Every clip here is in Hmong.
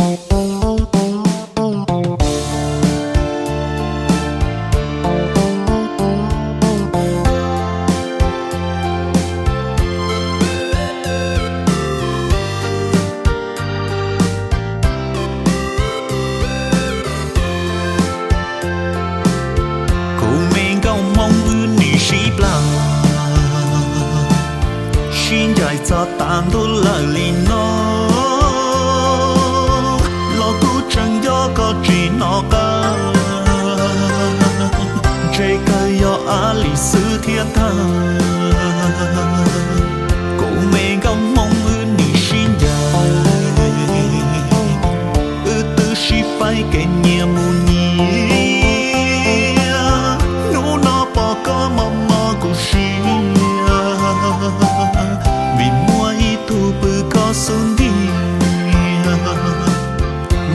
Kuv me nkauj Hmoob wb nim sib plawg, sib ncaim txog tas ntuj lawm li no, los kuv tseem nco koj tsis hnov qab, ntshe kawg yog av lis xwb thiab tag. Kuv me nkauj Hmoob wb nim sib ncaim, wb twb sib faib kev nyias mus nyias, hnub no pom koj mob mob kuv siab, vim muaj ib tug pw koj xub ntiag.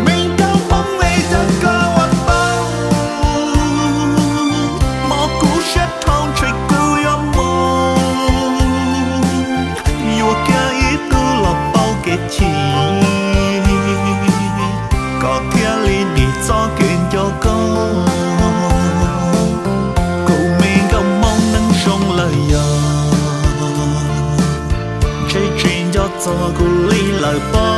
Me nkauj Hmoob es cas koj ua tau, mob kuv siab dhau ntshe kuv yuav mus, yuav kiag ib tug los pauj kev chim, kom thiaj li dim txoj kev nco koj. Kuv me nkauj Hmoob neej zoo lawm yog, ntshe tsis nco txog kuv li lawm pob,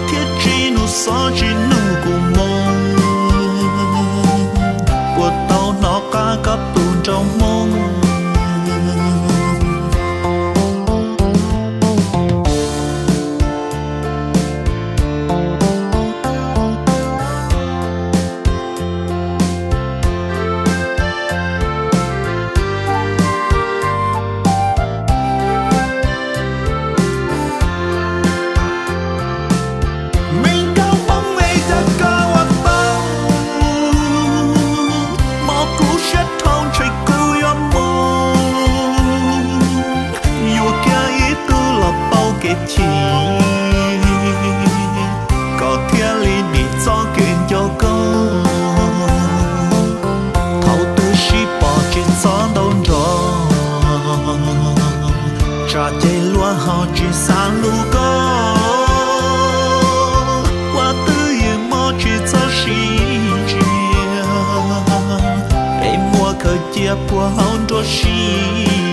thiab tsis nug xov tsis nug kuv moo, puas tau hnov qab koj tus nraug Hmoob. Me nkauj Hmoob es cas koj ua tau, mob kuv siab dhau ntshe kuv yuav mus, yuav kiag ib tug los pauj kev chim, kom thiaj li dim txoj kev nco koj. Thaum twg sib pom tsis txhob ntaus nrog, tsam ces luag ho tsis xav hlub koj, ua twj ywm mob tsis txhob sib ntsia, es muab khaws cia puag hauv nruab siab.